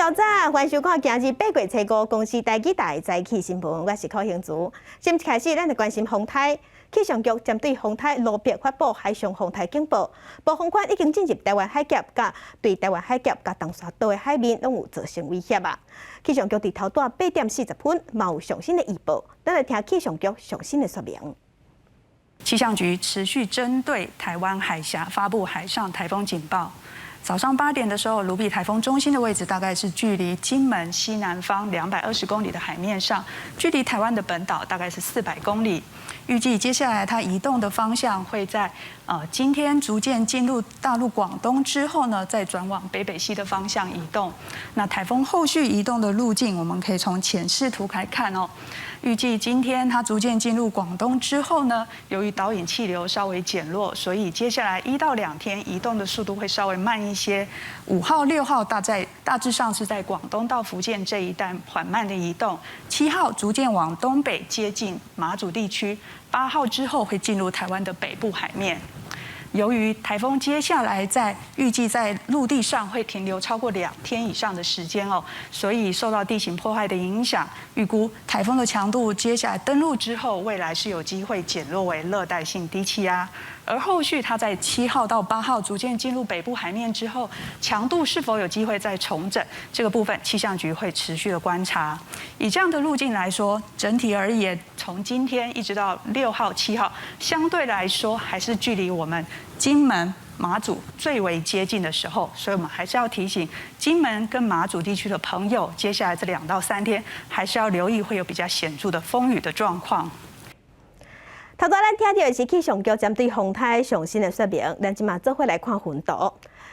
早早，歡迎收看今日8月初五公視台語台早起新聞，我是柯興竹。先開始，咱來關心風颱。氣象局針對風颱盧碧發布海上風颱警報，暴風圈已經進入台灣海峽，佮對台灣海峽佮東沙島的海面攏有造成威脅啊！氣象局佇頭拄8點40分，嘛有上新的預報，咱來聽氣象局上新的說明。氣象局持續針對台灣海峽發布海上颱風警報。早上8點的時候，盧碧颱風中心的位置大概是距離金門西南方220公里的海面上，距離台灣的本島大概是400公里。預計接下來它移動的方向會在今天逐漸進入大陸廣東之後呢，再轉往北北西的方向移動。那颱風後續移動的路徑，我們可以從潛勢圖來看哦。預計今天它逐漸進入廣東之後呢，由於導引氣流稍微減弱，所以接下來1到2天移動的速度會稍微慢一些。5號、6號大致上是在廣東到福建這一帶緩慢的移動。7號逐漸往東北接近馬祖地區，8號之後會進入台灣的北部海面。由於颱風接下來在預計在陸地上會停留超過2天以上的時間哦，所以受到地形破壞的影響，預估颱風的強度接下來登陸之後，未來是有機會減弱為熱帶性低氣壓。而後續它在7號到8號逐漸進入北部海面之後，強度是否有機會再重整，這個部分氣象局會持續的觀察。以這樣的路徑來說，整體而言，從今天一直到6號、7號，相對來說還是距離我們金門、馬祖最為接近的時候，所以我們還是要提醒金門跟馬祖地區的朋友，接下來這2到3天還是要留意會有比較顯著的風雨的狀況。頭拄咱聽著的是氣象局針對風颱上新的說明，咱這馬做伙來看雲圖。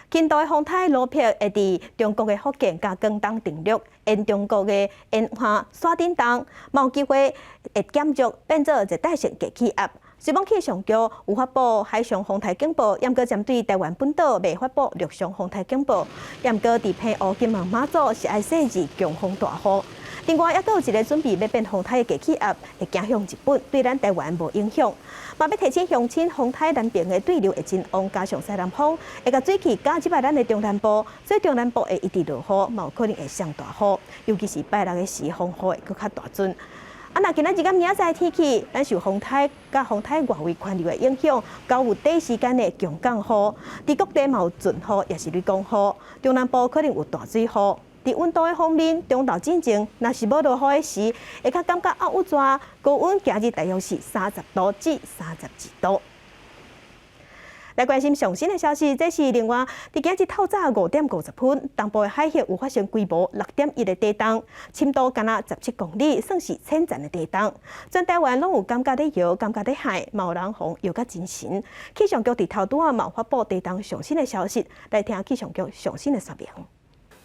輕度的風颱盧碧會佇中國的福建佮廣東登陸，沿中國的沿岸徙振動，嘛有機會會減弱變做熱帶性低氣壓。雖講氣象局有發布海上風颱警報，毋過針對台灣本島未發布陸上風颱警報。毋過佇澎湖、金門、馬祖是愛細緻強風大雨。另外，猶閣有一个準備欲變風颱的低氣壓會行向日本，對咱台灣無影響。嘛欲提醒鄉親，風颱南邊的對流會真旺，加上西南風會共水汽加入來咱的中南部，所以中南部會一直落雨，嘛有可能會上大雨，尤其是拜六的時風雨會閣較大陣。啊，若今仔日佮明仔載天氣，咱受風颱佮風颱外圍環流的影響，較有短時間的強降雨，佇各地嘛有陣雨，抑是雷公雨，中南部可能有大水雨。佇溫度的方面，中晝進前若是無落雨的時，會較感覺暗鬱熱，高溫今日大約是30度至32度。來關心上新的消息，這是另外佇今日透早5點50分，東部的海域有發生規模6.1的地動，深度敢若17公里，算是淺層的地動。全台灣攏有感覺咧搖，感覺咧撼，嘛有人予搖甲真神。氣象局佇頭拄仔嘛發布地動上新的消息，來聽氣象局上新的說明。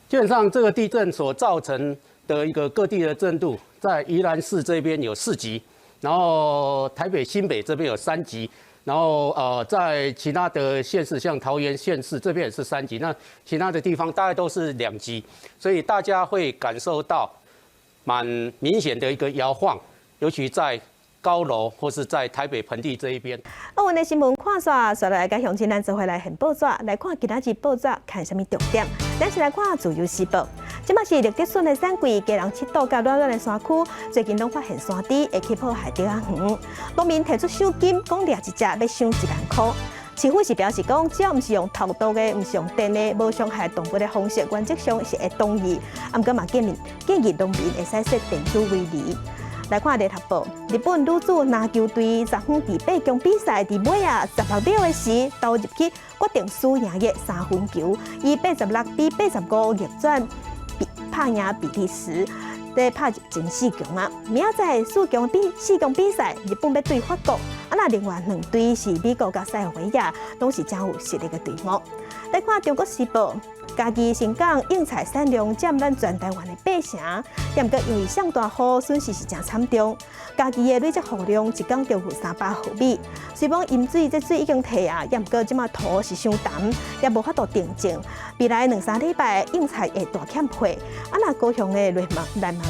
基本上，這個地震所造成的一個各地的震度，在宜蘭市這邊有4級，然後台北新北這邊有3級。然後在其他的縣市，像桃園縣市這邊也是三級，那其他的地方大概都是2級，所以大家會感受到蠻明顯的一個搖晃，尤其在高樓或是在台北盆地這一邊。好，阮的新聞看煞，煞來佮鄉親咱做伙來現報紙，來看今仔日報紙看啥物重點。咱先來看《自由時報》，這馬是立德筍的產季，基隆七堵佮暖暖的山區，最近攏發現山豬會去破壞竹仔園，農民提出賞金，講掠一隻欲賞1萬箍。市府是表示講，只要毋是用投毒的，毋是用電的，無傷害動物的方式，原則上是會同意。啊，毋過嘛建議農民會使設電子圍籬。來看聯合報，日本女子籃球隊昨昏佇8強比賽佇尾仔16秒的時，投入去決定輸贏的三分球，以86比85逆轉，拍贏比利時，咧拍入前四強啊！明仔載四強比賽，日本欲對法國，啊若另外兩隊是美國佮塞爾維亞，攏是誠有實力的隊伍。來看中國時報。嘉義盛港應菜產量佔咱全台灣的8成，毋過因為上大雨，損失是誠慘重。嘉義的累積雨量一工就有300毫米。雖講淹水，這水已經退啊，毋過這馬土是傷澹，也無法度定種。未來兩三禮拜應菜會大欠貨。啊，若高雄的內蒙內蒙，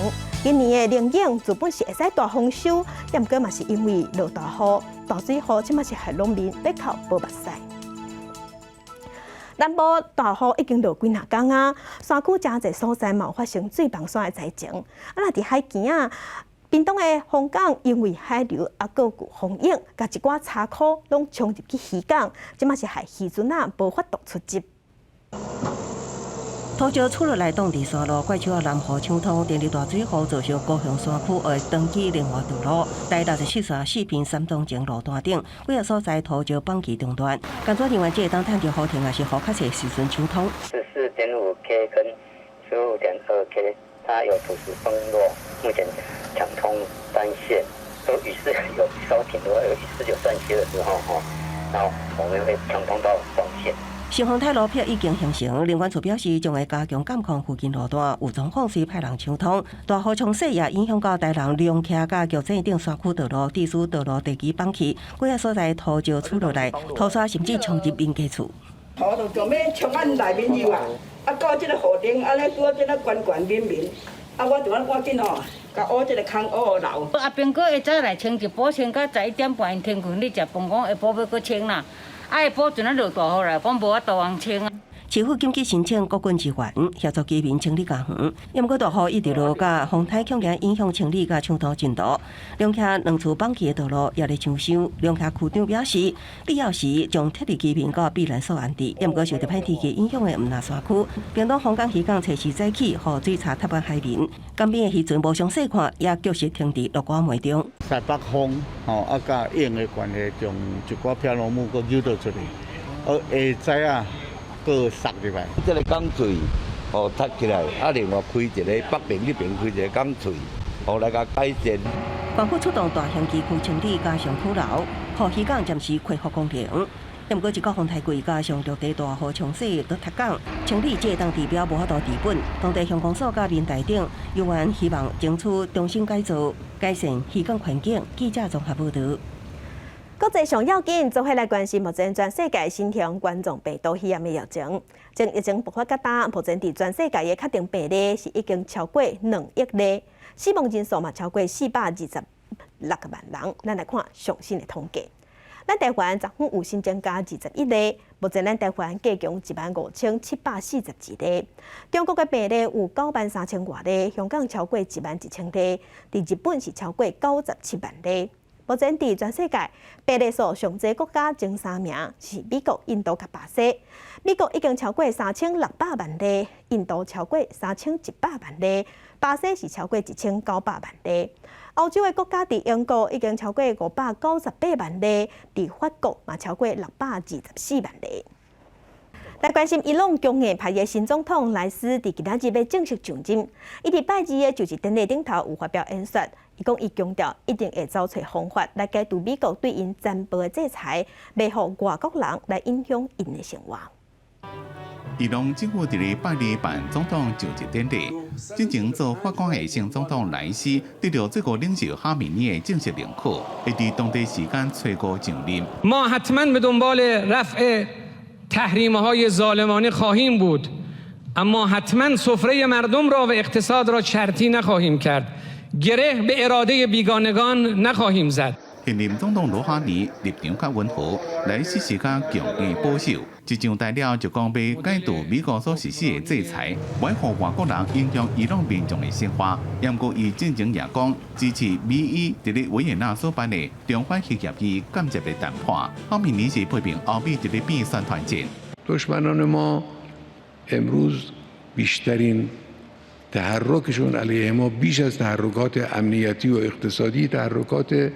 今年的龍眼原本是會使大豐收，毋過嘛是因為落大雨、大水雨，這馬是害農民欲哭無目屎。南部大雨已經落幾若工啊，山區誠濟所在嘛有發生水崩山的災情。啊，若佇海墘仔，屏東的風港因為海流啊，閣有風湧，共一寡柴箍攏沖入去漁港，這馬是害漁船仔無法度出入。土石出落來擋佇山路，怪手仔南湖搶通，連日大水雨造成高雄山區的長崎聯合道路、台64線四平三東前路段頂幾个所在土石綁起中斷。工作人員這會當趁著雨停，也是予較濟漁船搶通。14.5 K 跟15.2 K，它有土石崩落，目前搶通單線。都雨勢有稍停的話，有雨勢有斷歇的時候，吼，然後我們會搶通到雙線。新豐泰路埤已經形成，林管處表示將會加強監控附近路段，有狀況隨派人搶通。大雨沖洗也影響到台南龍徛佮玉井頂山區道路，致使道路地基崩去，幾个所在土石出落來，土沙甚至衝入民家厝。土就就欲衝阮內面入啊！啊，到這个雨頂，按呢拄仔這个懸懸綿綿，啊，我就按趕緊吼，共挖這个空挖流。阿兵哥下早來清一晡清到11點半，𪜶停睏咧食飯，講下晡欲閣清啦。啊，下晡陣仔落大雨來，講無法度通清啊。市府緊急申請國軍支援，協助居民清理家園。毋過大雨一直落，佮風颱強強影響清理佮搶土進度。龍徛兩處崩去的道路也咧搶修。龍徛區長表示，必要時將撤離居民到避難所安置。毋過受著歹天氣影響的毋但山區，屏東豐港漁港初時早起，予水槽塌滿海面，江邊的漁船無詳細看，也局勢停佇落瓜梅中。西北風吼啊，佮湧的關係，將一寡飄落木閣扭倒出去，下早啊。閣塞入來，這个港喙哦塌起來，啊，另外開一个北邊彼邊開一个港喙，哦來共改善。縣府出動大型機具清理，加上輔流，予漁港暫時恢復功能。毋過，一個風颱季加上陸地大雨沖洗都塌港，清理這當治標無法度治本。當地鄉公所佮民代等猶原希望爭取重新改造，改善漁港環境。記者綜合報導。國際上要緊，做伙來關心目前全世界新型冠狀病毒肺炎的疫情。從疫情爆發到今，目前佇全世界的確診病例是已經超過2億例，死亡人數嘛超過426萬人。咱來看上新的統計。咱台灣昨昏有新增加21例，目前咱台灣加強15,742例。中國的病例有9萬3千外例，香港超過1萬1千例，佇日本是超過97萬例。目前佇全世界病例數上濟國家前三名是美國、印度佮巴西。美國已經超過3600萬例，印度超過3100萬例，巴西是超過1900萬例。歐洲的國家佇英國已經超過598萬例，佇法國嘛超過624萬例。來關心伊朗強硬派的新總統萊斯，佇今仔日欲正式上任。伊佇拜二的就職典禮頂頭有發表演說，伊講伊強調一定會走揣方法來解除美國對𪜶殘暴的制裁，袂予外國人來影響𪜶的生活。伊朗政府佇咧拜二辦總統就職典禮，進前做法官的新總統萊斯得著最高領袖哈米尼的正式認可，會佇當地時間初五上任。 ما حتما به دنبال رفع تحریم های ظالمانه خواهیم بود اما حتما سفره مردم را و اقتصاد را چرتی نخواهیم کرد گره به اراده بیگانگان نخواهیم زد。現任總統魯哈尼立場較溫和，萊斯是較強硬保守。一上台了就講欲解除美國所實施的制裁，袂予外國人影響伊朗民眾的生活。毋過伊進前也講支持美伊佇咧維也納所辦的中反核協議間接的談判。哈米尼是批評歐美佇咧變宣傳戰。 دشمنان ما امروز بیشترین تحرکشون علیه ما بیش از تحرکات امنیتی و اقتصادی تحرکات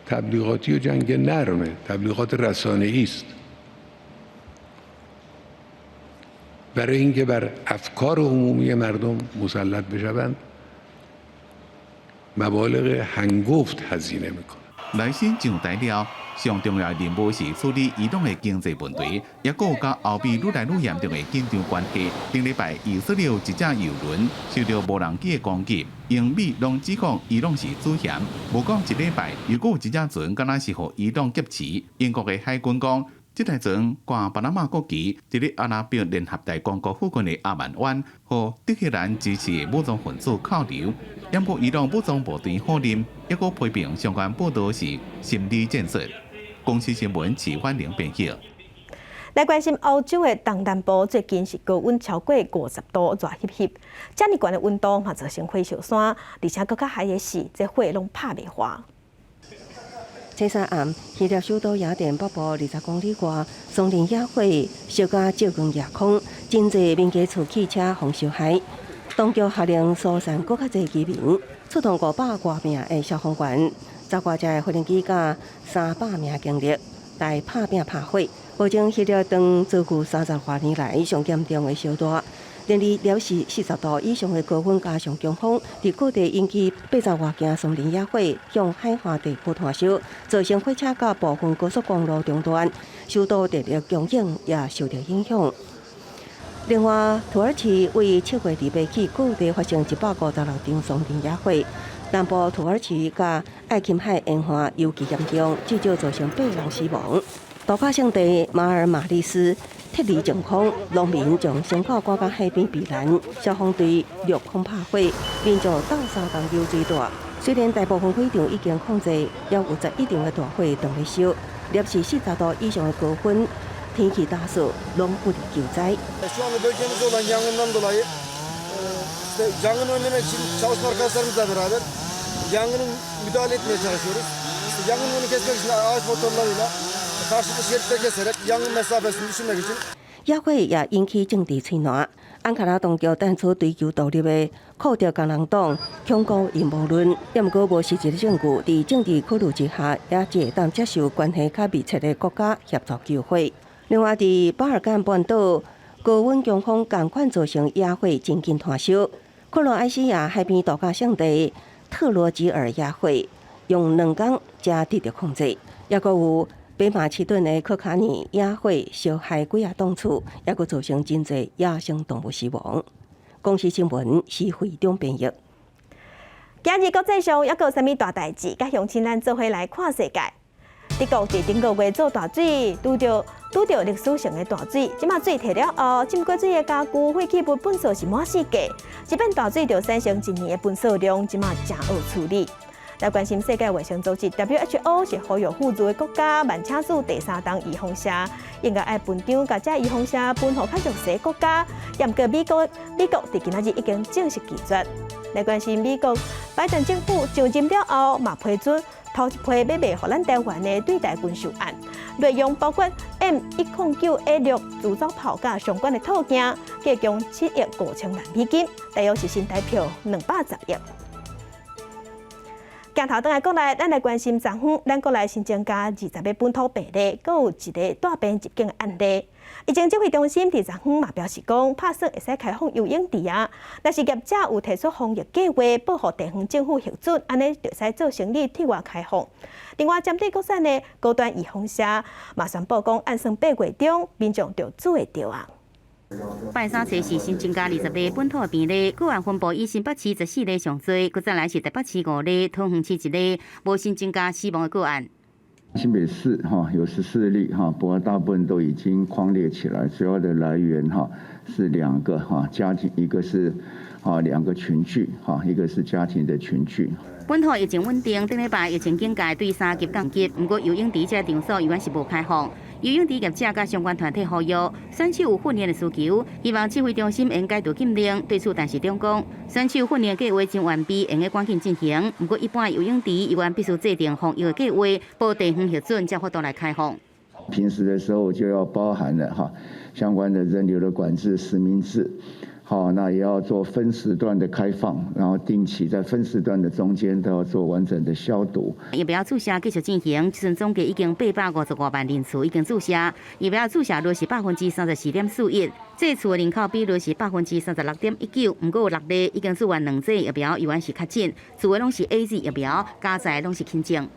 تبلیغاتی و جنگ نرمه تبلیغات رسانه‌ای است برای اینکه بر افکار عمومی مردم مسلط بشوند مبالغ هنگفت هزینه میکنند。萊斯上台了，上重要的任務是處理伊朗的經濟問題，抑閣有佮歐美愈來愈嚴重的緊張關係。頂禮拜，以色列一隻油輪受著無人機的攻擊，英美攏指控伊朗是主嫌。無講一禮拜，又閣有一隻船敢若是予伊朗劫持。英國的海軍講，這台船掛巴拿馬國旗，佇咧阿拉伯聯合大公國附近的阿曼灣，予德黑蘭支持的武裝分子扣留。毋過伊朗武裝部隊否認，抑閣批評相關報道是心理戰術。公視新聞齊歡玲編譯。來關心歐洲的東南部，最近是高溫超過50度，熱翕翕，遮爾懸的溫度嘛造成火燒山，而且閣較害的是，這火攏拍袂化。星期三暗，希臘首都雅典北部20公里外，松林野火燒甲照光夜空，真濟民家厝汽車予燒害。當局下令疏散閣較濟居民，出動500外名的消防員、10外隻的無人機佮300名警力來拍拚拍火。目前希臘當遭遇30外年來上嚴重的燒熱，連日攝氏40度以上的高溫加上強風，佇各地引起80外件松林野火向海岸地區湠燒，造成火車佮部分高速公路中斷，首都電力供應也受著影響。另外，土耳其為7月28起，各地發生156場松林野火，南部土耳其佮愛琴海沿岸尤其嚴重，至少造成八人死亡。度假勝地馬爾馬里斯撤離淨空，農民將牲口趕到海邊避難，消防隊掠空拍火，民眾鬥相共游水帶。雖然大部分火場已經控制，也有11場的大火當咧燒，攝氏40度以上的高溫，天氣乾燥，攏不利救災。 Şu anda bölgemizde olan yangından dolayı işte yangını önlemek için çalışma arkadaşlarımızla beraber yangının müdahale etmeye çalışıyoruz. İşte yangının önünü kesmek için ağaç motorlarıyla karşılıklı şeritler keserek yangın mesafesini düşürmek için. 野火也引起政治吹瀾。安卡拉當局淡出追求獨立的庫德工人黨恐攻陰謀論，也毋過無實質證據，佇政治考慮之下，也只會當接受關係較密切的國家協助救火。另外，佇巴爾幹半島，高溫強風仝款造成野火真緊湠燒。克羅埃西亞海邊度假勝地特羅吉爾野火用2工才得著控制，抑閣有北馬其頓的科卡尼野火燒害幾仔棟厝，抑閣造成真濟野生動物死亡。公視新聞施惠中編譯。今日國際上猶閣有啥物大代誌？佮鄉親咱做伙來看世界。德國佇頂個月做大水，拄著歷史性的大水。這馬水退了後，浸過水的家具、廢棄物、糞掃是滿世界。這遍大水就產生一年的糞掃量，這馬誠惡處理。來關心世界衛生組織 WHO 是呼籲富裕的國家，慢請注第三針預防射，應該愛分張共這預防射分予較弱勢國家。毋過美國佇今仔日已經正式拒絕。來關心美國拜登政府上任了後，嘛批准頭一批欲賣予咱台灣的對台軍售案，內容包括 M109A6自走炮佮相關的套件，價共7億5千萬美金，大約是新台票210億。鏡頭轉來國內，咱來關心昨昏，咱國內新增加20個本土病例，閣有一个帶病入境的案例。疫情指揮中心佇昨昏嘛表示講，拍算會使開放游泳池啊，若是業者有提出防疫計劃，報予地方政府核准，按呢就會使做生理對外開放。另外，針對國產的高端預防射，嘛宣布講，按算8月中民眾就注會著啊。拜三測試新增加20例本土病例，個案分布以新北市14例上濟，閣再來是台北市5例，桃園市1例，無新增加死亡的個案。新北市哈有14例哈，不過大部分都已經匡列起來，主要的來源哈是兩個哈家庭，一個是哈兩個群聚哈，一個是家庭的群聚。本土疫情穩定，頂禮拜疫情警戒對三級降級，毋過游泳池這個場所猶原是無開放。游泳池業者佮相關團體呼籲，選手有訓練的需求，希望指揮中心會解除禁令。對此，陳時中講，選手訓練計劃真完備，會用趕緊進行。毋過一般游泳池猶原必須制定防疫的計劃，報地方核准才有法度來開放。平時的時候就要包含了哈相關的人流的管制、實名制。好，那也要做分時段的開放，然後定期在分時段的中間都要做完整的消毒。疫苗注射繼續進行，這陣總計已經855萬人次已經注射，疫苗注射率是34.41%，這次的人口比率是36.19%。毋過有六例已經注完兩劑疫苗，猶原是確診，注的攏是 AZ 疫苗，加剤攏是輕症。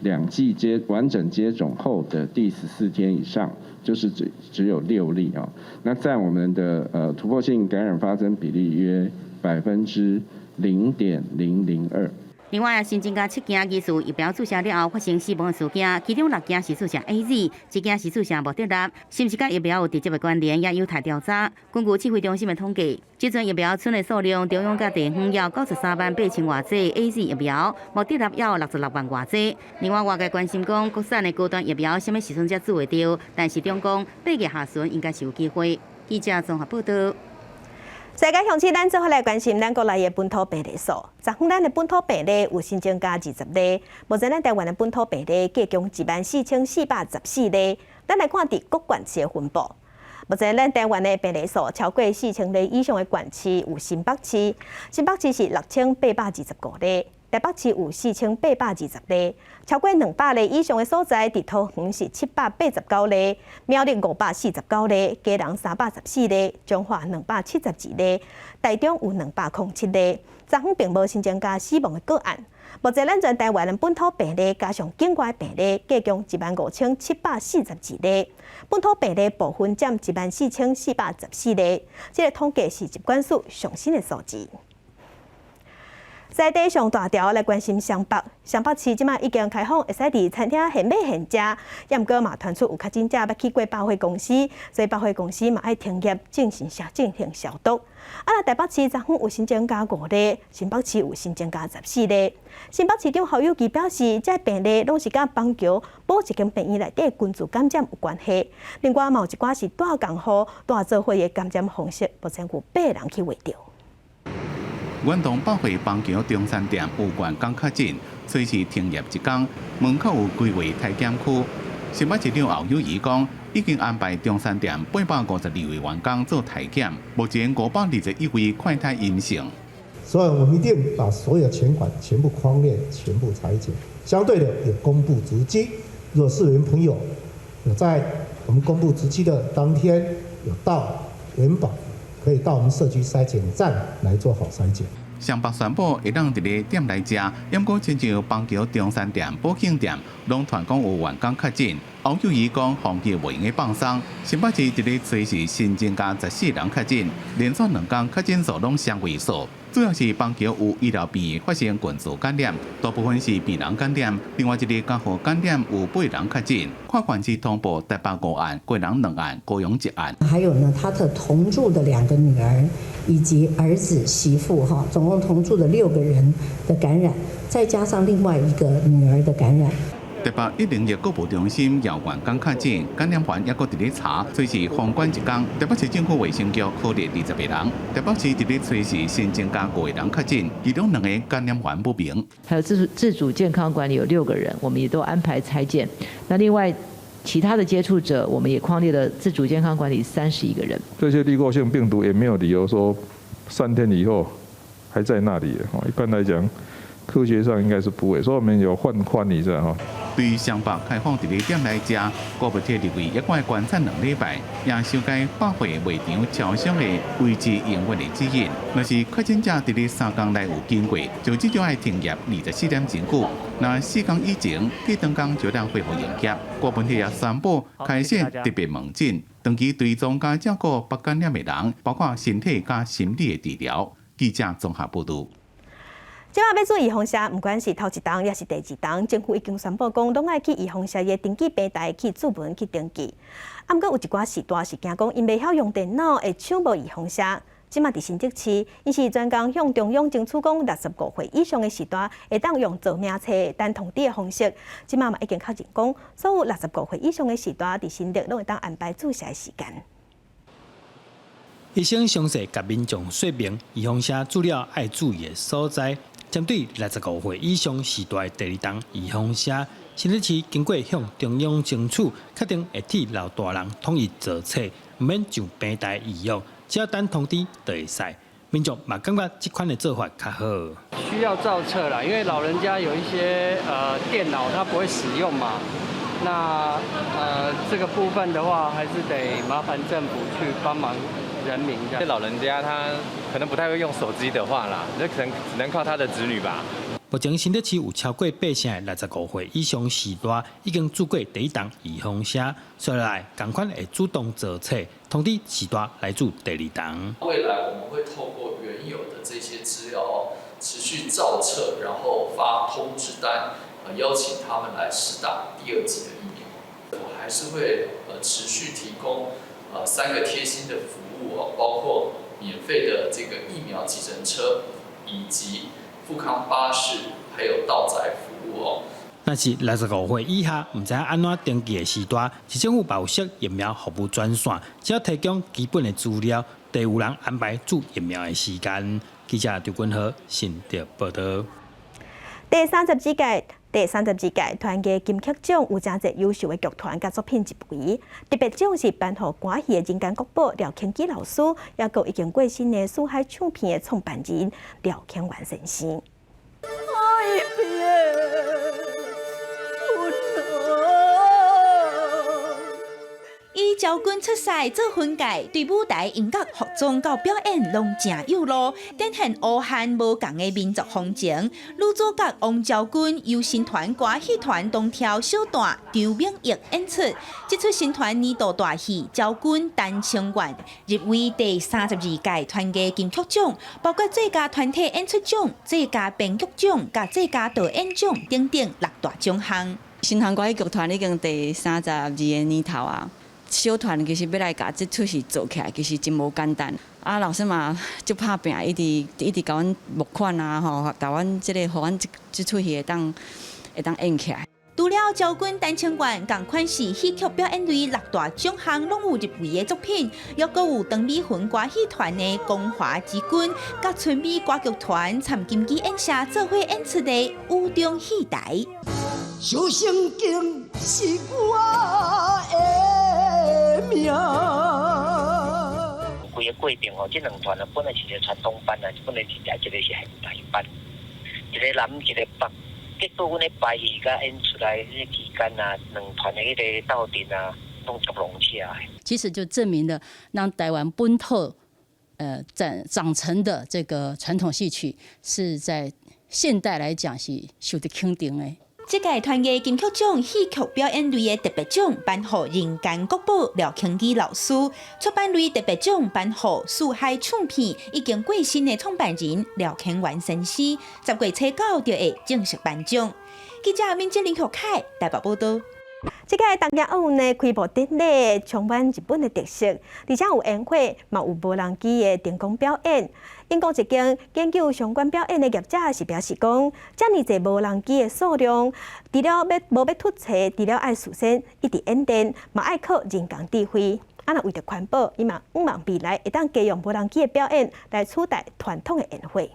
兩劑接完整接種後的第14天以上，就是只有6例啊。那在我們的突破性感染發生比例約0.002%。另外，新增加七件疑似疫苗注射了後發生死亡的事件，其中六件是注射 AZ，一件是注射莫德納，是毋是佮疫苗有直接的關聯，也有待調查。根據指揮中心的統計，這陣疫苗存的數量，中央佮地方有93萬8千外劑 AZ 疫苗，莫德納有66萬外劑。另外，外界關心講國產的高端疫苗啥物時陣才注會著，但是中共8月下旬應該是有機會。記者綜合報道。世界鄉親，咱做伙來關心咱國內的本土病例數。昨昏咱的本土病例有新增加20例，目前咱台灣的本土病例計共14,414例。咱來看佇各縣市的分布。目前咱台灣的病例數超過4,000例以上的縣市有新北市，新北市是6,825例，台北市有4,820例，超過200例以上的所在，佇桃園是789例，苗栗549例，基隆314例，彰化272例，台中有207例。昨昏並無新增加死亡的個案。目前咱全台灣的本土病例加上境外病例，計共15,742例。本土病例部分佔14,414例。這個統計是疾管署上新的數字。在地上大條來關心雙北，雙北市這馬已經開放，會使佇餐廳現買現食，也毋過嘛傳出有確診者捌去過百貨公司，所以百貨公司嘛愛停業進行消毒。啊，若台北市昨昏有新增加五例，新北市有新增加14例。新北市長侯友宜表示，這病例攏是佮板橋某一間病院內底群聚感染有關係。另外，嘛有一寡是蹛仝戶、蹛做伙的感染方式，目前有八人去穢著。遠東百貨板橋中山店有員工確診，隨時停業一工，門口有規劃篩檢區。新北市長侯友宜講，已經安排中山店852位員工做篩檢，目前521位快篩陰性。所以我們一定把所有全館全部匡列，全部採檢。相對的，也公布足跡。若市民朋友有在我們公布足跡的當天有到原保，可以到我們社區篩檢站來做好篩檢。雙北宣布會當佇咧店內食，毋過親像板橋中山店、寶慶店，攏傳講有員工確診。侯友宜講防疫袂用得放鬆。新北市佇咧初時新增加14人確診，連續兩工確診數攏雙位數。主要是板橋有醫療病院發生群聚感染，大部分是病人感染。另外一个家戶感染有八人確診。跨縣市通報台北五案，基隆兩案，高雄一案。還有呢，他的同住的兩個女兒以及兒子媳婦，哈，總共同住的六個人的感染，再加上另外一個女兒的感染。台北101購物中心有員工確診，感染源猶閣佇咧查，隨時封館一工。台北市政府衛生局囥佇20個人。台北市佇咧初時新增加五個人確診，其中兩個感染源不明。還有自主健康管理有六個人，我們也都安排採檢。那另外其他的接觸者，我們也匡列了自主健康管理31個人。這些濾過性病毒也沒有理由說3天以後還在那裡。一般來講，科學上應該是不會，所以我們有放寬一下哈。對雙北開放佇咧店內食，郭伯鐵認為猶閣愛觀察2禮拜，也修改百貨賣場超商的維持營運的指引。若是確診者佇咧3工內有經過，就至少愛停業24點鐘久。若4工以前，隔當工就當恢復營業。郭文鐵也宣布開設特別門診，長期追蹤佮照顧被感染的人，包括身體佮心理的治療。記者綜合報導。這馬欲注預防射，毋管是頭一針抑是第二針，政府已經宣布講，攏愛去預防射的登記平台去註文去登記。啊，毋過有一寡序大是驚講，𪜶袂曉用電腦，會搶無預防射。這馬佇新竹市，𪜶是專工向中央爭取講，65歲以上的序大會當用做名冊等通知的方式。這馬嘛已經確認講，所有65歲以上的序大佇新竹攏會當安排注射的時間。醫生詳細共民眾說明預防射注了愛注意的所在。針對65歲以上序大的第二針預防射，新竹市經過向中央爭取，確定會替老大人統一造冊，毋免上平台預約，只要等通知就會使。民眾嘛感覺這款的做法較好。需要造冊啦，因為老人家有一些電腦他不會使用嘛，那這個部分的話，還是得麻煩政府去幫忙人民。這老人家他可能不太會用手機的話啦，那可能只能靠他的子女吧。目前新竹市有超過八成的65歲以上序大已經注過第一針預防射，所以來仝款會主動造冊通知序大來注第二針。未來我們會透過原有的這些資料哦，持續造冊，然後發通知單，邀請他們來施打第二劑的疫苗。我還是會持續提供三個貼心的服務哦，包括免費的這個疫苗計程車，以及復康巴士，還有到宅服務哦。若是65歲以下，毋知影按怎登記的時代，市政府嘛有設疫苗服務專線，只要提供基本的資料，就有人安排注疫苗的時間。記者張君和新竹報道。第32屆團藝金曲獎有誠濟優秀的劇團佮作品入圍，特別獎是頒予歌戲的人間國寶廖慶基老師，抑閣已經過身的四海唱片的創辦人廖慶元先生。愛別以招軍出賽做分界，對舞台音樂、服裝到表演攏誠有路，展現烏漢無仝的民族風情。女主角王昭君由新團歌戲團東挑小旦張明玉演出，這齣新團年度大戲《昭君丹青願》入圍第32屆團藝金曲獎，包括最佳團體演出獎、最佳編劇獎、佮最佳導演獎等等六大獎項。新團歌戲劇團已經第32個年頭啊。小團其實欲來共這齣戲做起來，其實真無簡單。啊，老師嘛足拍拚，一直一直共阮募款啊，吼，共阮這個，予阮這這齣戲會當演起來。除了昭君丹青願仝款是戲曲表演類六大獎項攏有入圍的作品，抑閣有張美雲歌戲團的《光華之君》，佮春美歌劇團參金枝演社做伙演出的《雨中戲台》。小聖經是我的命。規个過程吼，這兩團啊，本來是一个傳統班啊，本來是一個是現代班，一個南一個北。結果阮咧排戲佮演出來彼个期間啊，兩團的彼个鬥陣啊，攏足融洽的。其實就證明了，讓台灣本土長成的這個傳統戲曲，是在現代來講是受到肯定的。這屆團藝金曲獎戲曲表演類的特別獎頒予人間國寶廖慶基老師，出版類特別獎頒予四海唱片已經過身的創辦人廖慶元先生。10月初9就會正式頒獎。記者閔哲林學凱台北報道。這屆東京奧運的開幕典禮充滿日本的特色，而且有煙火，嘛有無人機的燈光表演。英國一間研究相關表演的業者是表示講，遮爾濟無人機的數量，除了欲無欲突冊，除了愛事先一直演練，嘛愛靠人工智慧。啊，若為著環保，伊嘛向望未來會當加用無人機的表演來取代傳統的煙火。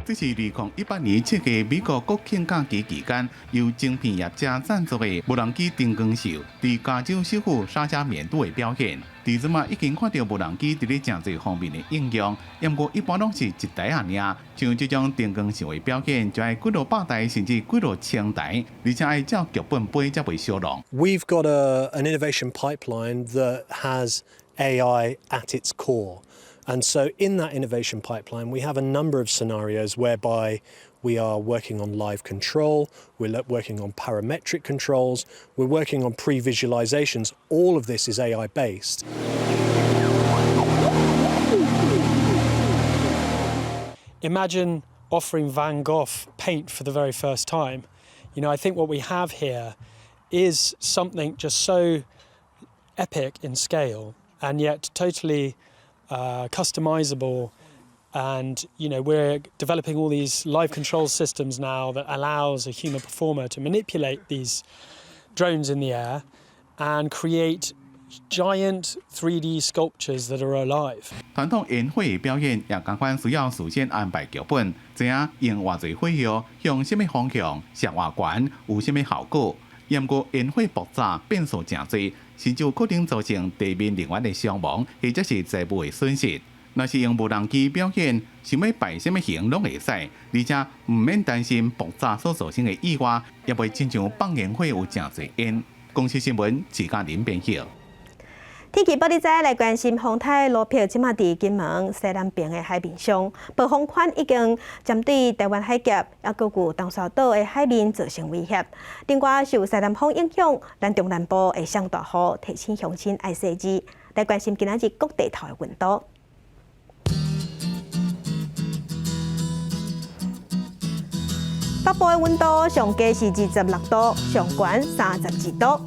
這是2018年7月美國國慶假期期間，由晶片業者贊助的無人機燈光秀，佇加州首府沙加緬度的表演。佇這馬已經看著無人機佇咧誠濟方面的應用，毋過一般攏是一台仔爾。像這種燈光秀的表演，就愛幾落百台甚至幾落千台，而且愛照劇本飛才袂小浪。 We've got an innovation pipeline that has AI at its core. And so in that innovation pipeline, we have a number of scenarios whereby we are working on live control, we're working on parametric controls, we're working on pre-visualizations. All of this is AI based. Imagine offering Van Gogh paint for the very first time. I think what we have here is something just so epic in scale and yet totally customizable, and we're developing all these live control systems now that allows a human performer to manipulate these drones in the air and create giant 3D sculptures that are alive. 傳統煙火表演也仝款需要事先安排劇本，知影用偌濟火藥，向啥物方向射偌懸，有啥物效果。毋過煙火爆炸變數誠濟，甚至有可能造成地面人員的傷亡，或者是財物的損失。若是用無人機表演，想欲擺啥物形攏會使，而且毋免擔心爆炸所造成的意外，也袂親像放煙火有誠濟煙。公視新聞，徐嘉玲編譯。天氣報你知來關心風颱盧碧，這馬佇金門西南邊的海面上，暴風圈已經針對臺灣海峽，抑閣有東沙島的海面造成威脅。另外，受西南風影響，咱中南部會上大雨，提醒鄉親愛細緻。來關心今仔日各地頭的溫度。北部的溫度上低是26度，上懸32度。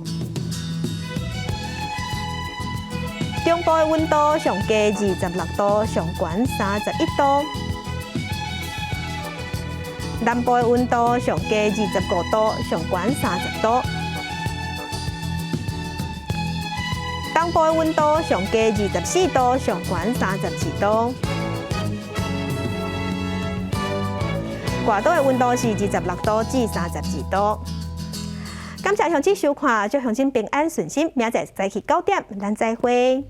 中部的溫度上低26度，上懸31度。南部的溫度上低25度，上懸30度。東部的溫度上低24度，上懸32度。外島的溫度是26度至32度。感謝鄉親收看，祝鄉親平安順心，明仔載早起9點，咱再會。